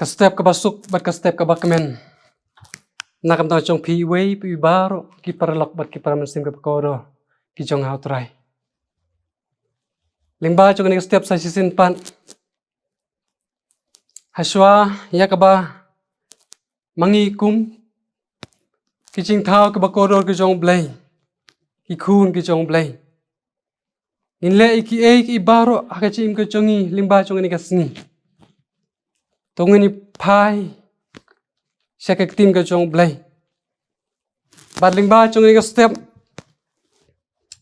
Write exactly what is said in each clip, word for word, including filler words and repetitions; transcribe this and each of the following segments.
Ka step kaba suk bad ka step kaba kmen na ka bynta jong phi iwei pa iwei baroh ki paralok bad ki para mynsiem kiba kordor ki jong nga U Trai. Lyngba jong kane ka step sa shisien pat, hashwa ïa kaba ma ngi kum ki jingthaw kiba kordor ki jong U Blei, ki khun ki jong U Blei, ngin leh ïa kiei kiei baroh ha ka jingim ka jong ngi lyngba jong kane ka sngi. To ngin ïa phai sha ka ktien ka jong U Blei. Bad lyngba jong kane ka step,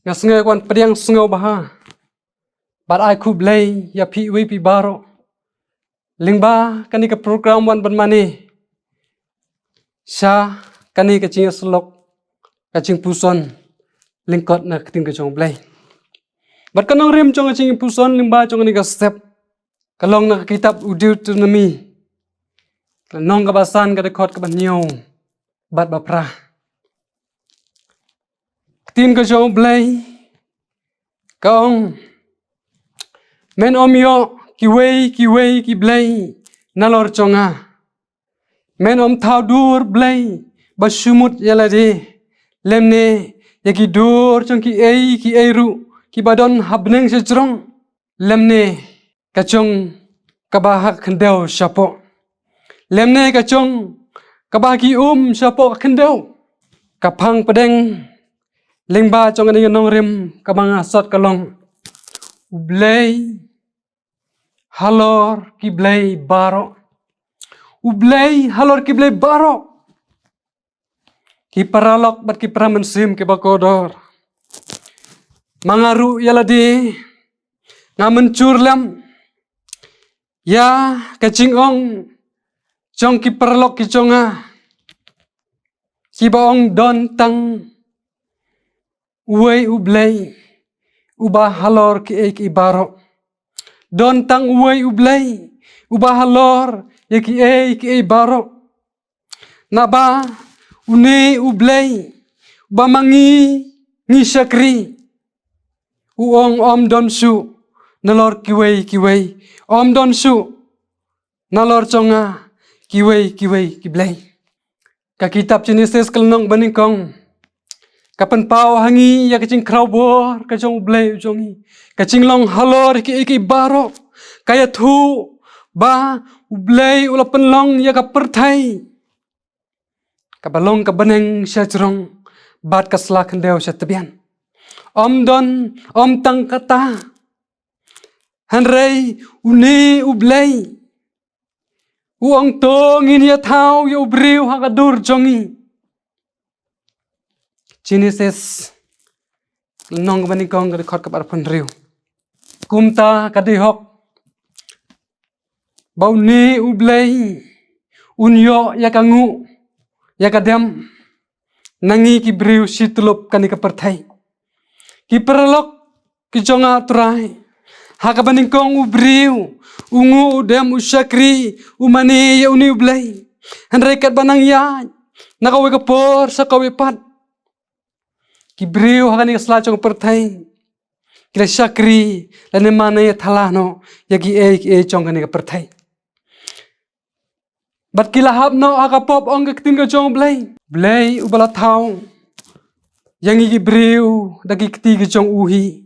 nga sngew wan pdiang sngewbha bad ai khublei ïa phi iwei pa iwei baroh lyngba kane ka program Wan Ban Mane sha kane ka jingïasyllok, ka jingpuson lyngkot na ka ktien ka jong U Blei. Bad ka nongrim jong ka jingpuson lyngba jong kane ka step ka long na ka kitab u Deuteronomi, ka lynnong kaba san, ka dkhot kaba hynñiew bad ba phra. Ka ktien ka jong U Blei ka ong, men ym ïoh kiwei kiwei ki blei nalor jong nga. Men ym thaw dur blei ba shu mut ïa lade, lymne ïa ki dur jong kiei kiei ruh kiba don ha bneng sha jrong, lymne ka jong kaba ha khyndew shapoh, lymne ka jong kaba ha ki um shapoh ka khyndew. Ka phang pdeng lyngba jong kane ka nongrim kaba nga sot ka long, U Blei halor ki blei baroh. U Blei halor ki blei baroh. Ki paralok bad ki para mynsiem kiba kordor, ma nga ruh ïa lade nga mynjur lem ïa ka jingong jong ki paralok ki jong nga, kiba ong don tang uwei U Blei uba halor kiei kiei baroh. Don tang uwei U Blei uba halor ïa kiei kiei baroh. Naba une U Blei uba ma ngi ngi shakri, u ong ym don shuh nalor kiwei kiwei, ym don shuh nalor jong nga kiwei kiwei ki blei. Ka kitab Jenesis ka lynnong banyngkong ka pynpaw ha ngi ïa ka jingkhraw bor ka jong U Blei u jong ngi, ka jinglong halor kiei kiei baroh. Ka ïathuh ba U Blei u la pynlong ïa ka pyrthei kaba long ka bneng sha jrong bad ka sla khyndew sha tbian. Ym don, ym tang kata, hynrei une U Blei u ong to ngin ïa thaw ïa u briew ha ka dur jong ngi. Jenesis lynnong banyngkong ka dkhot kaba arphew hynriew. Kumta ka dei hok ba une U Blei un ïoh ïa ka nguh ïa ka dem na ngi ki briew shi tyllup kane ka pyrthei. Ki paralok ki jong nga Trai, ha kaba nyngkong u briew u nguh, u dem, u shakri, u mane ïa une U Blei. Hynrei katba nang ïaid na kawei ka por sha kawei pat, ki briew ha kane ka sla jong ka pyrthei ki la shakri lane mane ïa thala noh ïa kiei kiei jong kane ka pyrthei. Bad ki la hap noh ha ka pop, ong ka ktien ka jong U Blei. Blei uba la thaw ïa ngi ki briew da ki kti ki jong u hi,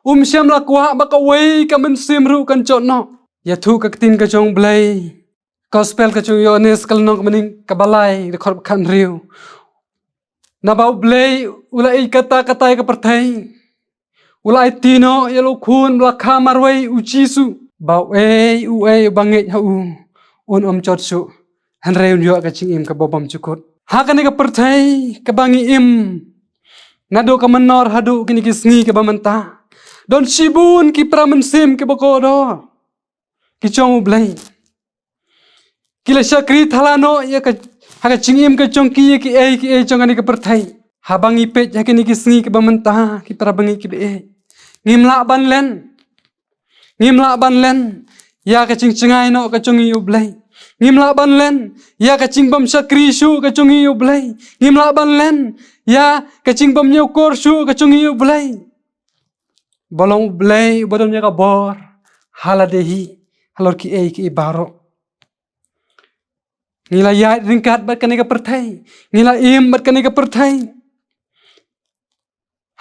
um shym la kwah ba kawei ka mynsiem ruh kan jot noh. Ïathuh ka ktien ka jong U Blei. Gospel ka jong u Ïoannis ka lynnong kaba nyngkong, kaba lai, dkhot khathynriew. Naba U Blei u la ïeit katta katta ïa ka pyrthei, u la aiti noh ïa u Khun ba la kha marwei, u Jisu, ba uei uei uba ngeit ha u un ym jot shuh, hynrei un ïoh ka jingim kaba bymjukut. Ha kane ka pyrthei kaba ngi im, naduh ka mynnor haduh kine ki sngi kiba mynta, don shibun ki para mynsiem kiba kordor ki jong U Blei. Ki la shakri thala noh ïa ka, ha ka jingim ka jong ki, ïa kiei kiei jong kane ka pyrthei. Haba ngi peit ha kine ki sngi kiba mynta, ki para bangeit kiba ïeit, ngim lah ban len, ngim lah ban len ïa ka jingjngai noh ka jong ngi ïa U Blei. Ngim lah ban len ïa ka jingbym shakri shuh ka jong ngi ïa U Blei. Ngim lah ban len ïa ka jingbym ñiewkor shuh ka jong ngi ïa U Blei. Ba long U Blei uba don ïa ka bor ha lade hi halor kiei kiei baroh. Ngi la ïaid ryngkat bad kane ka pyrthei. Ngi la im bad kane ka pyrthei.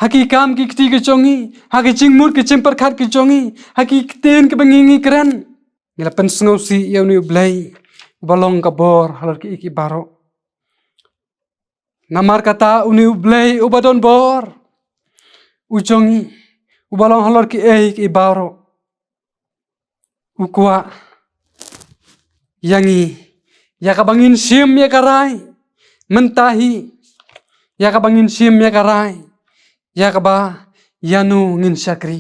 Ha ki kam ki kti ki jong ngi, ha ki jingmut ki jingpyrkhat ki jong ngi, ha ki ktien kiba ngi ngi kren. Ngi la pynsngewsih ïa une u Blei uba long ka bor halor kiei kiei baroh. Namar kata une u Blei uba don bor u jong ngi, uba long halor kiei kiei baroh, u kwah ïa ngi, ïa kaba ngin shim ïa ka rai mynta hi, ïa kaba ngin shim ïa ka rai, ïa kaba ïano ngin shakri.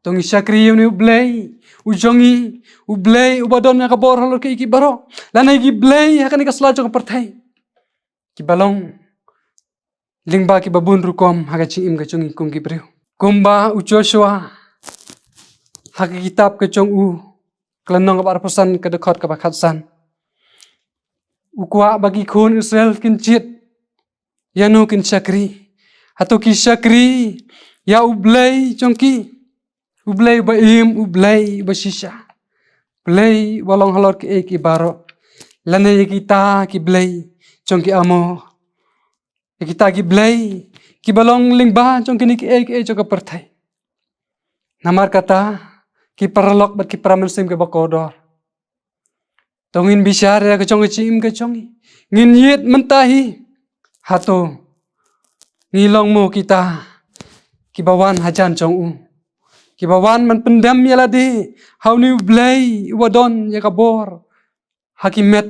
To ngi shakri ïa une u Blei u jong ngi, u Blei uba don ïa ka bor halor kiei kiei baroh, lane ki blei ha kane ka sla jong ka pyrthei kiba long lyngba kiba bun rukom ha ka jingim ka jong ngi kum ki briew. Kumba u Joshua ha ka kitab ka jong u, ka lynnong kaba arphew san, ka dkhot kaba khatsan, u kwah ba ki khun Israel kin jied ïano kin shakri. Hato ki shakri ïa u Blei jong ki, u Blei uba im, u Blei uba shisha, Blei uba long halor kiei kiei baroh, lane ïa kita ki blei jong ki Amor, ïa kita ki blei kiba long lyngba jong kine kiei kiei jong ka pyrthei? Namar kata, ki paralok bad ki para mynsiem kiba kordor, to ngin bishar ïa ka jong ka jingim ka jong ngi. Ngin ïit mynta hi. Hato ngi long mo kita kiba wan hajan jong u, kiba wan ban pyndem ïa lade ha une u Blei uba don ïa ka bor ha ki met,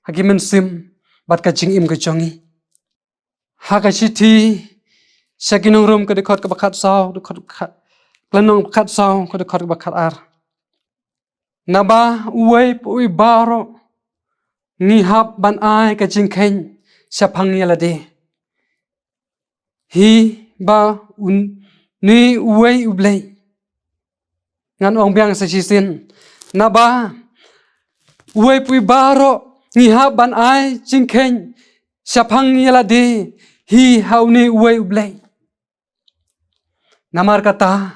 ha ki mynsiem bad ka jingim ka jong ngi? Ha ka shithi sha ki nong Rom, ka dkhot kaba khatsaw, dkhot khat, ka lynnong kaba khatsaw, ka dkhot kaba khatar, naba uwei pa uwei baroh ngi hap ban ai ka jingkheiñ shaphang ïa lade hi ba une uwei u Blei. Ngan ong biang sa shisien, naba uwei pa uwei baroh ngi hap ban ai jingkheiñ shaphang ïa lade hi ha une uwei u Blei. Namar kata,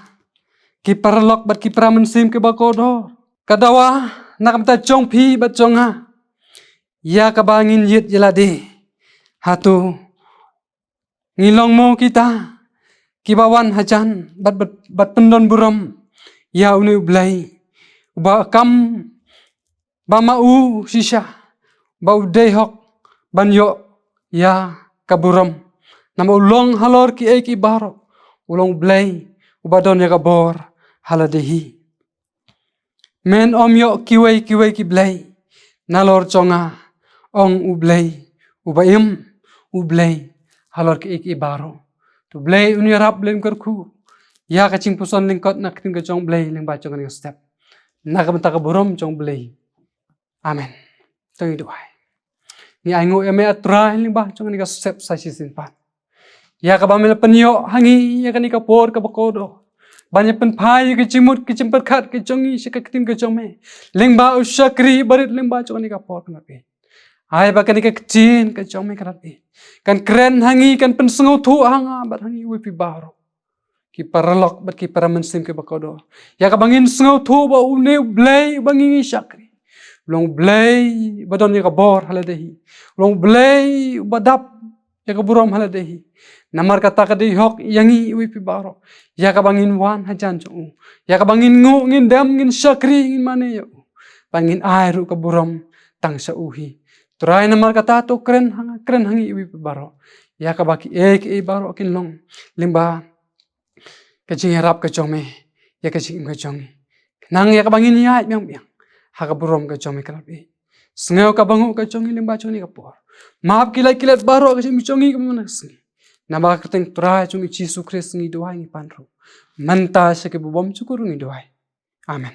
ki paralok bad ki para mynsiem kiba kordor, ka dawa na ka bynta jong phi bad jong nga, ïa kaba ngin ïit ïa lade. Hato ngi long mo kita kiba wan hajan bad, bad, bad pyndon burom ïa une u Blei uba kam ba ma u shisha ba u dei hok ban ïoh ïa ka burom? Namar u long halor kiei kiei baroh, u long Blei uba don ïa ka bor ha lade hi. Men ym ïoh kiwei kiwei ki blei nalor jong nga, ong u Blei uba im, u Blei halor kiei kiei baroh. To Blei un ïarap, Blei un kyrkhu ïa ka jingpuson lyngkot na ka ktien ka jong Blei lyngba jong kane ka step, na ka bynta ka burom jong Blei. Amen. To ngin duwai. Ngi ainguh ïa me, A Trai, lyngba jong kane ka step sa shisien pat, ïa kaba me la pynïoh ha ngi ïa kane ka por kaba kordor ban ïa pynphai ïa ka jingmut ka jingpyrkhat ka jong ngi sha ka ktien ka jong me, lyngba u shakri barit lyngba jong kane ka por ka la phi. Ai ba kane ka ktien ka jong me ka la phi kan kren ha ngi, kan pynsngewthuh ha nga bad ha ngi uwei pa uwei baroh, ki paralok bad ki para mynsiem kiba kordor, ïa kaba ngin sngewthuh ba une u Blei uba ngi ngi shakri u long u Blei uba don ïa ka bor ha lade hi, u long u Blei uba dap ïa ka burom ha lade hi. Namar kata ka dei hok ïa ngi uwei pa uwei baroh, ïa kaba ngin wan hajan jong u, ïa kaba ngin nguh, ngin dem, ngin shakri, ngin mane ïa u, ba ngin ai ruh ka burom tang sha u hi. Trai, namar kata to kren ha nga, kren ha ngi uwei pa uwei baroh, ïa kaba kiei kiei baroh kin long lyngba ka jingïarap ka jong me ïa ka jingim ka jong ngi, khnang ïa kaba ngin ïaid biang biang ha ka burom ka jong me ka la phi. Sngew ka banguh ka jong ngi lyngba jong kane ka por. Map ki lait ki let baroh ka jingim jong ngi ka mynta ka sngi. Namar ka kyrteng Trai jong ngi Jisu Khrist ngi duwai, ngi pan ruh. Mynta sha ki bymjukut ruh ngi duwai. Amen.